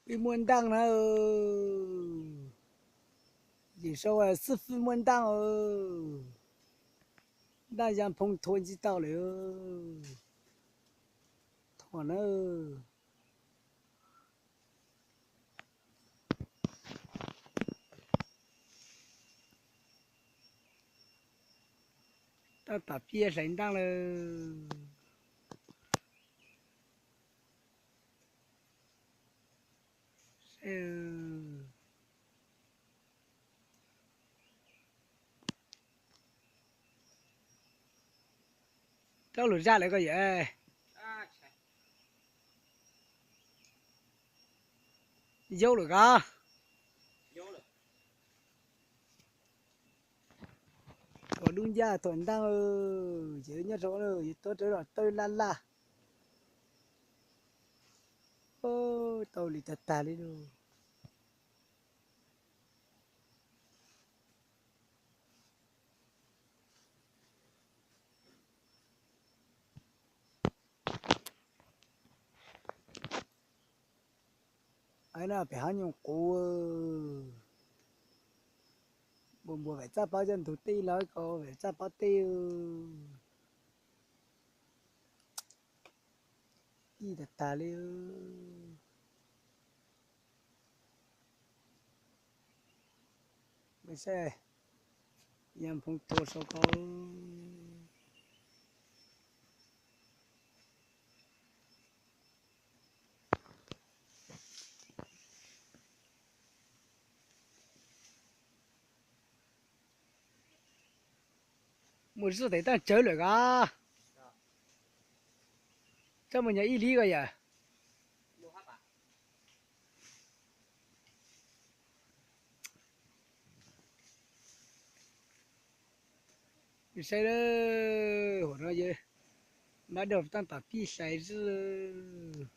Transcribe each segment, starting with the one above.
Peb muaj ntaaj na, yim sau xib fwb muaj ntaaj, ntaaj ya phoo thua ntsib tau lawm. Thua na. Tab tom piaj hlais ntaaj lawm. Rab lug zaj lawm koj yawm. Yaub lawm koj. Thuam dub ncaj thuam ntaaj, ces nyob rau yuav tuab rawv los tawb laj laj. Tau li tag tag li lauj. Aib no pem hab nyuj quv, npua npua vam txaj pob coj ntug tej los ko vam txaj pob tej. Ib tag tag li. Saib, ya phoo tua sau ko. Mus zuj tes taaj tsawv lawm koj. Txhob mus nyob ib lib koj yawm. Saib, hauv no yawg mab dog taab tom pij hlais zib.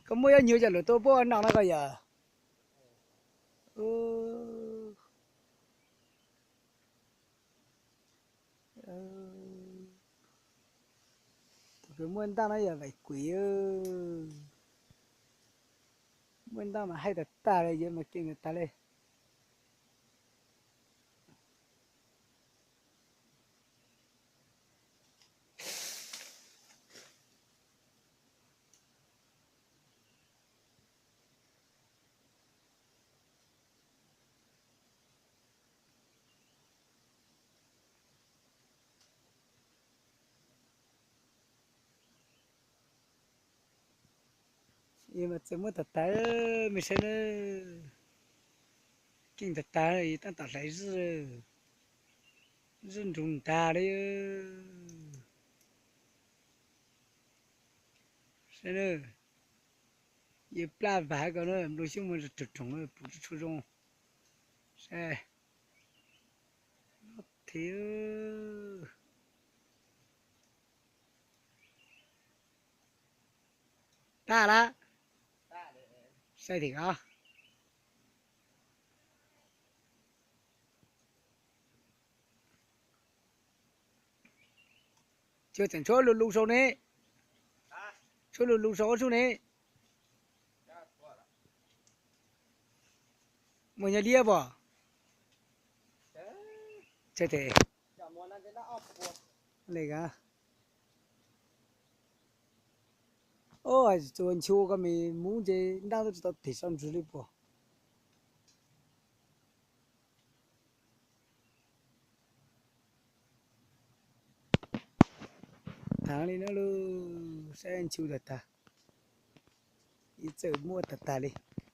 Koj muaj ib nyuag coj lug tua puab ua noj na koj yawg. Tus kws muaj ntaaj no yog vaim kuim, muaj ntaaj mas haib tag tag li, yawg mas keej tag tag li. Yawg mas txawm muab tag tag, mej saib na, keej tag tag, yawg tab tom hlais zib, zib nrug ntag li. Saib na, yawg plaj vag ko na, nplooj xyoob muaj rooj rooj pum tsis tshua zoo. Saib, thiab. Tag lawm. Saib tim ko. Tseem tshuav lug lug saum ne, tshuav lug lug saum ob sub ne. Muaj nyuag liab puas? Tsis, ua nchu ko me muv ntshe ntaaj twb tsis tau them sau ntsws li puas. Tag li no lauj, saib nchu tag tag, ib txawm muaj tag tag li.